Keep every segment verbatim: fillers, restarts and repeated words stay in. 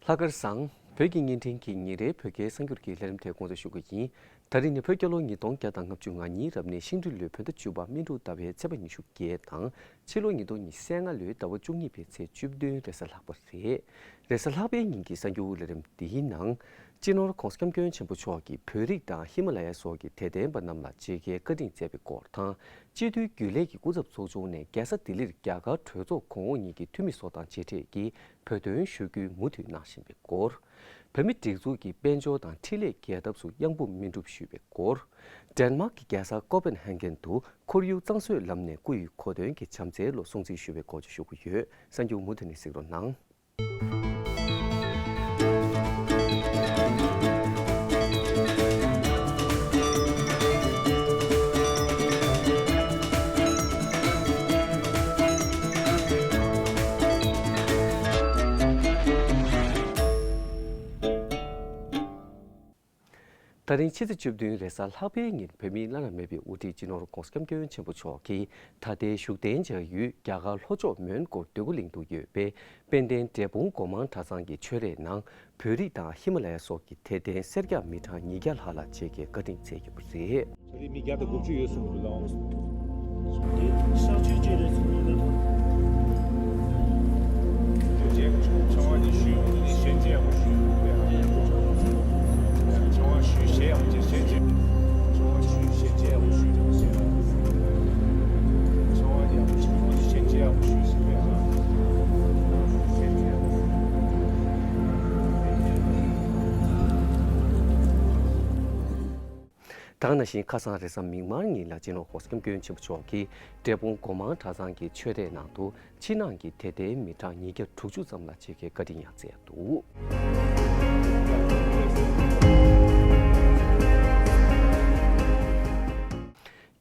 ལྷག་དཀར་བཟང་། བོད་ཀྱི་བརྙན་འཕྲིན་གྱི་ཉིན་རེའི་བོད་སྐད་གསར་འགྱུར་གྱི་ལས་རིམ་དེ་སྐོང་ཚོགས་ཞུ་གི་ཡིན། ད་རིང་ནི་བོད་རྒྱལ་ལོ་ཉིས་སྟོང་བརྒྱ་དང་ལྔ་བཅུ་ང་གཉིས་རབ་གནས་ཤིང་སྦྲུལ་ལོའི་བོད་ཟླ་བཅུ་པ་སྨིན་དྲུག་ཟླ་བའི་ཚེས་པ་ཉི་ཤུ་བརྒྱད་དང་། ཕྱི་ལོ་ཉིས་སྟོང་ཉི་ཤུ་རྩ་ལྔ་ལོའི་ཟླ་བ་བཅུ་གཉིས་པའི་ཚེས་བཅུ་བདུན་རེས་གཟའ་ལྷག་པ་རེད། རེས་གཟའ་ལྷག་པའི་ཉིན་གྱི་གསར་འགྱུར་ལས་རིམ་འདིའི་ནང་། སྤྱི་ནོར་༧གོང་ས་༧སྐྱབས་མགོན་ཆེན་པོ་མཆོག་གིས་བོད་རིགས་དང་ཧི་མ་ལ་ཡ་སོགས་ཀྱི་དད་ལྡན་པ་རྣམས་ལ་མཇལ་ཁའི་བཀའ་དྲིན་སྩལ་བའི་སྐོར་དང་། སྤྱི་འཐུས་རྒྱུན་ལས་ཀྱི་སྐུ་ཚབ་ཚོགས་ཆུང་ནས་རྒྱལ་ས་ལྡི་ལིར་རྒྱ་གར་གྲོས་ཚོགས་གོང་འོག་གཉིས་ཀྱི་འཐུས་མི་སོགས་དང་མཇལ་འཕྲད་ཀྱིས་བོད་དོན་ཞུ་སྐུལ་མུ་མཐུད་གནང་བཞིན་པའི་སྐོར། བོད་མིའི་སྒྲིག་འཛུགས་ཀྱི་དཔལ་འབྱོར་དང་འཕྲིན་ལས་རྒྱལ་ཐབས་སུ་གཡང་འབུམ་སྨིན་གྲུབ་ཞུས་པའི་སྐོར། ཌེན་མཱག་གི་རྒྱལ་ས་ཀོ་པན་ཧན་གྷན་དུ་ཁོར་ཡུག་གཙང་བཟོའི་ལམ་ནས་སྐུ་ཡི་གོ་སྟོན་གྱི་བྱམས་བརྩེའི་ལོ་སྲུང་བརྩི་ཞུ་བའི་སྐོར་བཅས་ཞུ་གི་ཡོད། གསར་འགྱུར་མུ་མཐུད་ནས་གཟིགས་རོགས་གནང་། ད་རིང་ཕྱི་ཚེས་བཅུ་བདུན་རེས་གཟའ་ལྷག་པའི་ཉིན་བོད་མིའི་བླ་ན་མེད་པའི་དབུ་ཁྲིད་སྤྱི་ནོར་༧གོང་ས་༧སྐྱབས་མགོན་ཆེན་པོ་མཆོག་གིས་ད་ལྟའི་བཞུགས་གདན་འཇགས་ཡུལ་རྒྱ་གར་ལྷོ་ཕྱོགས་མོན་གྷོ་འདོད་རྒུ་གླིང་དུ་ཡོད་པའི་དཔལ་ལྡན་འབྲས་སྤུངས་སྒོ་མང་གྲྭ་ཚང་གི་ཆོས་རའི་ནང་བོད་རིགས་དང་ཧི་མ་ལ་ཡ་སོགས་ཀྱི་དད་ལྡན་སེར་སྐྱ་མི་གྲངས་ཉིས་བརྒྱ་ལྷག་ལ་མཇལ་ཁའི་བཀའ་དྲིན་སྩལ་ཡོད་པ་རེད། ད་རེས་མི་བརྒྱ་དང་དགུ་བཅུ་ཡོད་གསུངས་འདུག་ལགས། གཤག་བཅོས་བྱས་རེད་གསུངས་འདུག་ལགས། ཆུང་བ་ནས་ཞུས་ཡོང་དུས་ནས་ཞལ་མཇལ་ཡག་པོ་ཞུས་ཡོང་དུས་ཆུང་བ་ཞུས་ཞལ་ཡག་པོ་བྱས་ཞལ་མཇལ། ཆུང་བ་ཞུས་ཞལ་མཇལ་ཡག་པོ་ཞུས་ཡོང་ཟེར། ཆུང་བ་ཡག་པོ་ཞུས་ཞལ་མཇལ་ཡག་པོ་ཞུས་ཟེར་བས། ཞལ་མཇལ་ཡག་པོ། ད་ག་ནང་བཞིན་ཁ་སང་རེས་གཟའ་མིག་དམར་ཉིན་ལ་སྤྱི་ནོར་༧གོང་ས་༧སྐྱབས་མགོན་ཆེན་པོ་མཆོག་གིས་འབྲས་སྤུངས་སྒོ་མང་གྲྭ་ཚང་གི་ཆོས་རའི་ནང་དུ་ཕྱི་ནང་གི་དད་ལྡན་མི་གྲངས་ཉིས་བརྒྱ་དྲུག་ཅུ་ཙམ་ལ་མཇལ་ཁའི་བཀའ་དྲིན་ཡང་སྩལ་འདུག།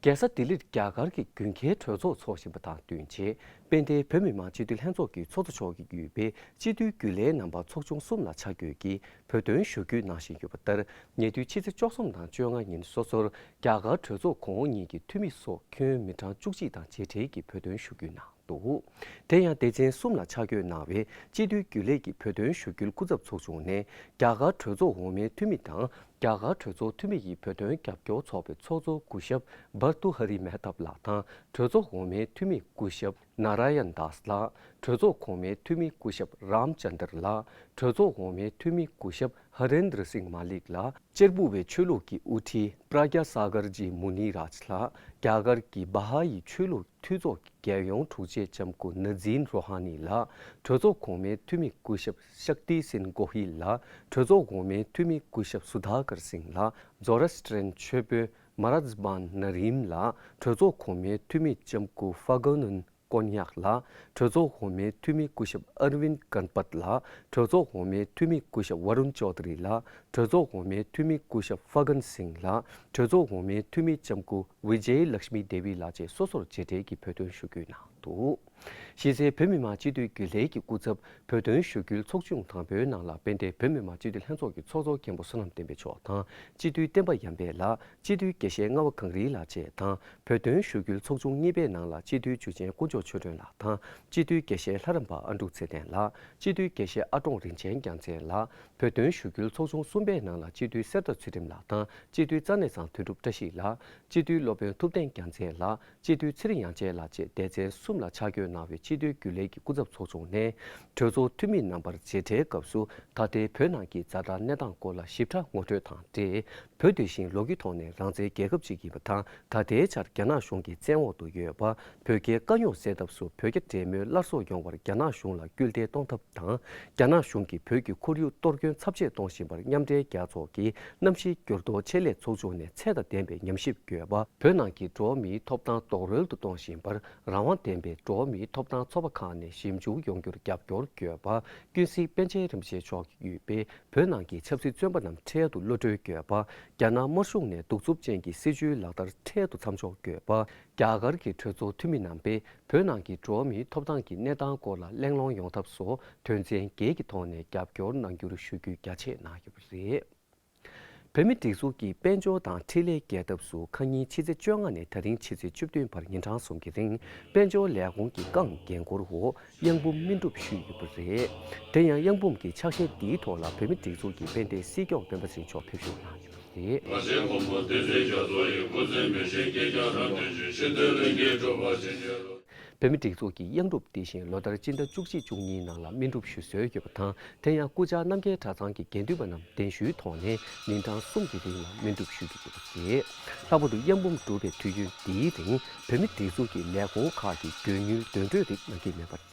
རྒྱལ་ས་ལྡི་ལིར་རྒྱ་གར་གྱི་དགུན་ཁའི་གྲོས་ཚོགས་འཚོགས་བཞིན་པ་དང་བསྟུན་ཆེད། དཔལ་ལྡན་བོད་མི་མང་སྤྱི་འཐུས་ལྷན་ཚོགས་ཀྱི་ཚོགས་གཙོ་མཆོག་གིས་དབུས་པའི་སྤྱི་འཐུས་རྒྱུན་ལས་རྣམ་པ་ཚོགས་ཆུང་གསུམ་ལ་ཆ་བགོས་ཀྱིས་བོད་དོན་ཞུ་སྐུལ་གནང་བཞིན་ཡོད་པ་ལྟར། ཉེ་དུས་ཕྱི་ཚེས་བཅུ་གསུམ་དང་བཅོ་ལྔ་ཉིན་སོ་སོར་རྒྱ་གར་གྲོས་ཚོགས་གོང་འོག་གཉིས་ཀྱི་འཐུས་མི་སོགས་ཁྱོན་མི་གྲངས་བཅུ་གཅིག་དང་མཇལ་འཕྲད་ཀྱིས་བོད་དོན་ཞུ་སྐུལ་གནང་འདུག། དེ་ཡང་སྡེ་ཚན་གསུམ་ལ་ཆ་བགོས་གནང་བའི་སྤྱི་འཐུས་རྒྱུན་ལས་ཀྱི་བོད་དོན་ཞུ་སྐུལ་སྐུ་ཚབ་ཚོགས་ཆུང་ནས་རྒྱ་གར་གྲོས་ཚོགས་འོག་མའི་འཐུས་མི་དང་། རྒྱ་གར་གྲོས་ཚོགས་འཐུས་མི་ཡི་བོད་དོན་རྒྱབ་སྐྱོར་ཚོགས་པའི་ཚོགས་གཙོ་སྐུ་ཞབས་བར་ཏུ་ཧ་རི་མེ་ཐབ་ལགས་དང་། གྲོས་ཚོགས་འོག་མའི་འཐུས་མི་སྐུ་ཞབས་ན་ར་ཡན་དཱས་ལགས། གྲོས་ཚོགས་གོང་མའི་འཐུས་མི་སྐུ་ཞབས་རམ་ཅན་དར་ལགས། གྲོས་ཚོགས་འོག་མའི་འཐུས་མི་སྐུ་ཞབས་ཧ་རེན་དྲ་སིང་མ་ལིག་ལགས། གཅེར་བུ་བའི་ཆོས་ལུགས་ཀྱི་དབུ་ཁྲིད་པྲ་ཛྙཱ་ས་གར་ཇི་མུ་ནི་རཱཇ་ལགས། རྒྱ་གར་གྱི་བྷ་ཧ་ཡི་ཆོས་ལུགས་འཐུས་ཚོགས་ཀྱི་རྒྱལ་ཡོངས་དྲུང་ཆེ་ལྕམ་སྐུ་ན་ཛིན་རོ་ཧ་ནི་ལགས། གྲོས་ཚོགས་གོང་མའི་འཐུས་མི་སྐུ་ཞབས་ཤཀ་ཏི་སིན་གོ་ཧི་ལགས། གྲོས་ཚོགས་འོག་མའི་འཐུས་མི་སྐུ་ཞབས་སུ་དྷ་ཀར་སིང་ལགས། ཛོ་ར་སི་ཊི་རན་ཆོས་དཔོན་མ་རཱ་ཛ་བན་ན་རིམ་ལགས། གྲོས་ཚོགས་གོང་མའི་འཐུས་མི་ལྕམ་སྐུ་ཧྥ་ག་ནན་ཀོན་ཡག་ལགས། གྲོས་ཚོགས་འོག་མའི་འཐུས་མི་སྐུ་ཞབས་ཨར་ཝིན་གན་པད་ལགས། གྲོས་ཚོགས་འོག་མའི་འཐུས་མི་སྐུ་ཞབས་ཝ་རུན་ཅོ་དྷ་རི་ལགས། གྲོས་ཚོགས་འོག་མའི་འཐུས་མི་སྐུ་ཞབས་ཧྥ་གན་སིང་ལགས། གྲོས་ཚོགས་འོག་མའི་འཐུས་མི་ལྕམ་སྐུ་ཝི་ཇེ་ལཀྵ་མི་དེ་བི་ལགས་བཅས་སོ་སོར་མཇལ་འཕྲད་ཀྱིས་བོད་དོན་ཞུ་སྐུལ་གནང་འདུག། གཞི་རྩའི་བོད་མི་མང་སྤྱི་འཐུས་རྒྱུན་ལས་ཀྱི་སྐུ་ཚབ་བོད་དོན་ཞུ་སྐུལ་ཚོགས་ཆུང་དང་པོའི་ནང་ལ་དཔལ་ལྡན་བོད་མི་མང་སྤྱི་འཐུས་ལྷན་ཚོགས་ཀྱི་ཚོགས་གཙོ་མཁན་པོ་བསོད་ནམས་བསྟན་འཕེལ་མཆོག་དང་། སྤྱི་འཐུས་བསྟན་པ་ཡར་འཕེལ་ལགས། སྤྱི་འཐུས་དགེ་བཤེས་རྔ་བ་གངས་རི་ལགས་བཅས་དང་། བོད་དོན་ཞུ་སྐུལ་ཚོགས་ཆུང་གཉིས་པའི་ནང་ལ་སྤྱི་འཐུས་འཇུ་ཆེན་དཀོན་མཆོག་ཆོས་སྒྲོན་ལགས་དང་། སྤྱི་འཐུས་དགེ་བཤེས་ལྷ་རམས་པ་ཨ་འབྲུག་ཚེ་བརྟན་ལགས། སྤྱི་འཐུས་དགེ་བཤེས་ཨ་ཀྲོང་རིན་ཆེན་རྒྱལ་མཚན་ལགས། བོད་དོན་ཞུ་སྐུལ་ཚོགས་ཆུང་གསུམ་པའི་ནང་ལ་སྤྱི་འཐུས་གསེར་རྟ་ཚུལ་ཁྲིམས་ལགས་དང་། སྤྱི་འཐུས་རྩ་གནས་ཚང་དོན་གྲུབ་བཀྲ་ཤིས་ལགས། སྤྱི་འཐུས་སློབ་དཔོན་ཐུབ་བསྟན་རྒྱལ་མཚན་ལགས། སྤྱི་འཐུས་ཚེ་རིང་དབྱངས་ཅན་ལགས་བཅས་སྡེ་ཚན་གསུམ་ལ་ཆ་བགོས་གནང་བའི་སྤྱི་འཐུས་རྒྱུན་ལས་ཀྱི་སྐུ་ཚབ་ཚོགས་ཆུང་ནས། གྲོས་ཚོགས་འཐུས་མི་རྣམ་པར་མཇལ་འཕྲད་སྐབས་སུ་ད་ལྟའི་བོད་ནང་གི་ཛ་དྲག་གནས་སྟངས་སྐོར་ལ་ཞིབ་ཕྲ་ངོ་སྤྲོད་དང་འབྲེལ། བོད་དེ་བཞིན་ལོ་རྒྱུས་ཐོག་ནས་རང་བཙན་རྒྱལ་ཁབ་ཅིག་ཡིན་པ་དང་། ད་ལྟའི་ཆར་རྒྱ་ནག་གཞུང་གི་བཙན་འོག་ཏུ་ཡོད་པ། བོད་རྒྱའི་དཀའ་རྙོག་སེལ་ཐབས་སུ་བོད་རྒྱ་འབྲེལ་མོལ་སླར་གསོ་ཡོང་བར་རྒྱ་ནག་གཞུང་ལ་སྐུལ་འདེད་གཏོང་ཐབས་དང་། རྒྱ་ནག་གཞུང་གིས་བོད་ཀྱི་ཁོར་ཡུག་གཏོར་སྐྱོན་ཚབས་ཆེ་གཏོང་བཞིན་པར་མཉམ་འབྲེལ་རྒྱལ་ཚོགས་ཀྱི་གནམ་གཤིས་འགྱུར་ལྡོག་ཆེད་ལས་ཚོགས་ཆུང་ནས་ཚད་དང་ལྡན་པའི་ཉམས་ཞིབ་བཀོད་པ། བོད་ནང་གི་འགྲོ་བ་མིའི་ཐོབ་ཐང་རྡོག་རོལ་དུ་གཏོང་བཞིན་པར་རང་དབང་ལྡན་པའི་འགྲོ་བ་མིའི་ཐོབ་ཐང་ཚོགས་པ་ཁག་ནས་ཞིབ་འཇུག་ཡོང་རྒྱུར་རྒྱབ་སྐྱོར་བཀོད་པ། ཀུན་གཟིགས་པཎ་ཆེན་རིན་པོ་ཆེ་མཆོག་གིས་དབུས་པའི་བོད་ནང་གི་ཆབ་སྲིད་བཙོན་པ་རྣམས་འཕྲལ་དུ་གློད་གྲོལ་དགོས་པ། རྒྱ་ནག་དམར་གཞུང་ནས་གདུག་རྩུབ་ཅན་གྱི་སྲིད་བྱུས་ལག་བསྟར་འཕྲལ་དུ་མཚམས་འཇོག་དགོས་པ། རྒྱ་གར་གྱི་གྲོས་ཚོགས་འཐུས་མི་རྣམ་པས་བོད་ནང་གི་འགྲོ་བ་མིའི་ཐོབ་ཐང་གི་གནས་སྟངས་སྐོར་ལ་གླེང་སློང་ཡོང་ཐབས་སོགས་དོན་ཚན་བརྒྱད་ཀྱི་ཐོག་ནས་རྒྱབ་སྐྱོར་གནང་རྒྱུར་ཞུ་སྐུལ་རྒྱ་ཆེ་གནང་ཡོད་པ་རེད། བོད་མིའི་སྒྲིག་འཛུགས་ཀྱི་དཔལ་འབྱོར་དང་འཕྲིན་ལས་རྒྱལ་ཐབས་སུ་ཁ་ཉིན་ཕྱི་ཚེས་བཅོ་ལྔ་ནས་ད་རིང་ཕྱི་ཚེས་བཅུ་བདུན་བར་ཉིན་གྲངས་གསུམ་གྱི་རིང་དཔལ་འབྱོར་ལས་ཁུངས་ཀྱི་རྐང་འགན་འཁུར་འོག་གཡང་འབུམ་སྨིན་སྒྲུབ་ཞུས་ཡོད་པ་རེད། དེ་ཡང་གཡང་འབུམ་གྱི་ཕྱག་བཞེས་འདིའི་ཐོག་ལ་བོད་མིའི་སྒྲིག་འཛུགས་ཀྱི་དཔལ་ལྡན་སྲིད་སྐྱོང་སྤེན་པ་ཚེ་རིང་མཆོག་ཕེབས་ཞུགས་གནང་ཡོད་པ་རེད། བོད་མིའི་སྒྲིག་འཛུགས་ཀྱི་གཡང་སྒྲུབ་དེ་བཞིན་ལོ་ལྟར་སྤྱི་ཟླ་བཅུ་གཅིག་བཅུ་གཉིས་ནང་ལ་སྨིན་སྒྲུབ་ཞུ་སྲོལ་ཡོད་པ་དང་། དེ་ཡང་སྐུ་བཅར་རྣམ་རྒྱལ་གྲྭ་ཚང་གི་དགེ་འདུན་པ་རྣམས་གདན་ཞུའི་ཐོག་ནས་ཉིན་གྲངས་གསུམ་གྱི་རིང་ལ་སྨིན་སྒྲུབ་ཞུ་རྒྱུ་ཡོད་པ་རེད། ལྷག་པར་དུ་གཡང་འབུམ་སྒྲུབ་པའི་དུས་ཡུན་འདིའི་རིང་བོད་མིའི་སྒྲིག་འཛུགས་ཀྱི་ལས་ཁུངས་ཁག་གི་མགྱོགས་མྱུར་འདོན་སྤྲོད་རིགས་གནང་གི་མེད་པ་རེད།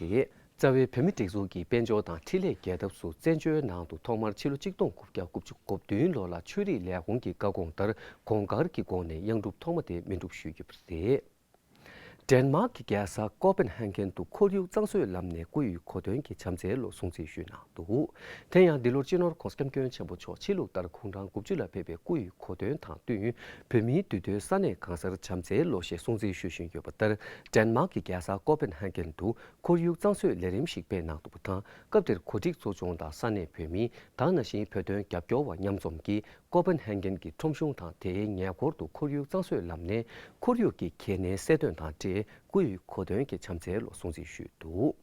རྩ་བའི་བོད་མིའི་སྒྲིག་འཛུགས་ཀྱི་དཔལ་འབྱོར་དང་འཕྲིན་ལས་རྒྱལ་ཐབས་སུ་བཙན་བྱོལ་ནང་དུ་ཐོག་མར་ཕྱི་ལོ་ཆིག་སྟོང་དགུ་བརྒྱ་དགུ་བཅུ་གོ་བདུན་ལོ་ལ་ཆོས་རིག་ལས་ཁུངས་ཀྱི་བཀའ་དགོངས་ལྟར་གོང་དཀར་གྱི་སྒོ་ནས་གཡང་སྒྲུབ་ཐོག་མ་དེ་སྨིན་སྒྲུབ་ཞུས་ཡོད་པ་རེད། ཌེན་མཱག་གི་རྒྱལ་ས་ཀོ་པན་ཧན་གྷན་དུ་ཁོར་ཡུག་གཙང་བཟོའི་ལམ་ནས་སྐུ་ཡི་གོ་སྟོན་གྱི་བྱམས་བརྩེའི་ལོ་སྲུང་བརྩི་ཞུས་གནང་འདུག་དེ་ཡང་འདི་ལོར་སྤྱི་ནོར་༧གོང་ས་༧སྐྱབས་མགོན་ཆེན་པོ་མཆོག་ཕྱི་ལུགས་ལྟར་དགུང་གྲངས་དགུ་བཅུ་ལ་ཕེབས་པའི་སྐུ་ཡི་གོ་སྟོན་དང་བསྟུན། བོད་མིའི་འདུས་སྡོད་ས་གནས་གང་སར་བྱམས་བརྩེའི་ལོ་ཞེས་སྲུང་བརྩི་ཞུ་བཞིན་ཡོད་པ་ལྟར། ཌེན་མཱག་གི་རྒྱལ་ས་ཀོ་པན་ཧན་གྷན་དུ་ཁོར་ཡུག་གཙང་བཟོའི་ལས་རིམ་ཞིག་སྤེལ་གནང་འདུག་པ་དང་། སྐབས་དེར་གོ་སྒྲིག་གཙོ་སྐྱོང་དང་ས་གནས་བོད་མི་དང་ནང་བཞིན་བོད་དོན་རྒྱབ་སྐྱོར་བ་མཉམ་འཛོམས་ཀྱིས། ཀོ་པན་ཧན་གྷན་གྱི་ཁྲོམ་གཞུང་དང་དེའི་ཉེ་འཁོར་དུ་ཁོར་ཡུག་གཙང་བཟོའི་ལམ་ནས་ཁོར་ཡུག་གི་གལ་གནད་གསལ་སྟོན་དང་འབྲེལ་སྐུ་ཡི་གོ་སྟོན་གྱི་བྱམས་བརྩེའི་ལོ་སྲུང་བརྩི་ཞུས་འདུག་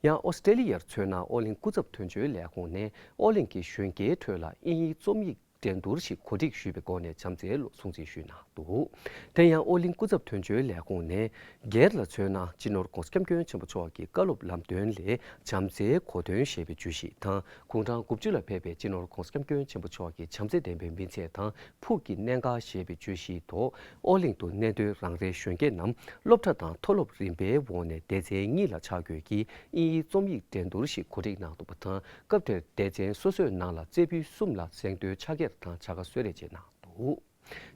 ཡང་ཨོ་སི་ཀྲེ་ལི་ཡར་མཚོན་ན། ཨོ་གླིང་སྐུ་ཚབ་དོན་གཅོད་ལས་ཁུངས་ནས་ཨོ་གླིང་གི་གཞོན་སྐྱེས་ཁྲོད་ལ་དབྱིན་ཡིག་རྩོམ་ཡིག་འགྲན་བསྡུར་ཞིག་གོ་སྒྲིག་ཞུས་པའི་སྒོ་ནས་བྱམས་བརྩེའི་ལོ་སྲུང་བརྩི་ཞུས་གནང་འདུག་དེ་ཡང་ཨོ་གླིང་སྐུ་ཚབ་དོན་གཅོད་ལས་ཁུངས་ནས། སྒེར་ལ་མཚོན་ན། སྤྱི་ནོར་༧གོང་ས་༧སྐྱབས་མགོན་ཆེན་པོ་མཆོག་གི་བཀའ་སློབ་ལམ་སྟོན་ལས་བྱམས་བརྩེའི་གོ་སྟོན་ཞེས་པའི་བརྗོད་གཞི་དང་། དགུང་གྲངས་དགུ་བཅུ་ལ་ཕེབས་པའི་སྤྱི་ནོར་༧གོང་ས་༧སྐྱབས་མགོན་ཆེན་པོ་མཆོག་གི་བྱམས་བརྩེ་ལྡན་པའི་མི་ཚེ་དང་ཕུགས་ཀྱི་གནད་འགག་ཞེས་པའི་བརྗོད་གཞིའི་ཐོག་ཨོ་གླིང་དུ་གནས་སྡོད་རང་རེའི་གཞོན་སྐྱེས་རྣམས་སློབ་གྲྭ་དང་མཐོ་སློབ་རིམ་པའི་འོག་ནས་སྡེ་ཚན་གཉིས་ལ་ཆ་བགོས་ཀྱིས་དབྱིན་ཡིག་རྩོམ་ཡིག་འགྲན་བསྡུར་ཞིག་གོ་སྒྲིག་གནང་འདུག་པ་དང་། སྐབས་དེར་སྡེ་ཚན་སོ་སོའི་ནང་ལ་རྩེ་ཕུད་གསུམ་ལ་གཟེངས་བསྟོད་ཕྱག་འཁྱེར་དང་བྱ་དགའ་གསོལ་རས་བཅས་གནང་འདུག་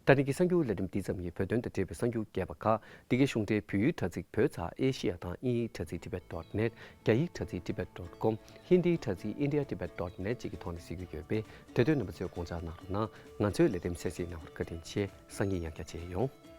ད་རིང་གི་གསར་འགྱུར་ལས་རིམ་འདི་ཙམ་ཡིན། བོད་དོན་དང་འབྲེལ་བའི་གསར་འགྱུར་རྒྱས་པ་ཁག་འདི་གའི་གཞུང་འབྲེལ་བོད་ཡིག་དྲ་ཚིགས་བོད་ཚ་ཨེ་ཤི་ཡ་དང་དབྱིན་ཡིག་དྲ་ཚིགས་tibet dot net། རྒྱ་ཡིག་དྲ་ཚིགས་tibet dot com། ཧིན་དིའི་དྲ་ཚིགས་india tibet dot net བཅས་ཀྱི་ཐོག་ནས་གཟིགས་རྒྱུ་ཡོད་པས། དེ་དོན་རྣམ་པ་ཚོས་དགོངས་འཇགས་གནང་རོགས་གནང་། ང་ཚོའི་ལས་རིམ་གསན་གཟིགས་གནང་བར་བཀའ་དྲིན་ཆེ། སང་ཉིན་ཡང་བསྐྱར་མཇལ་ཡོང་།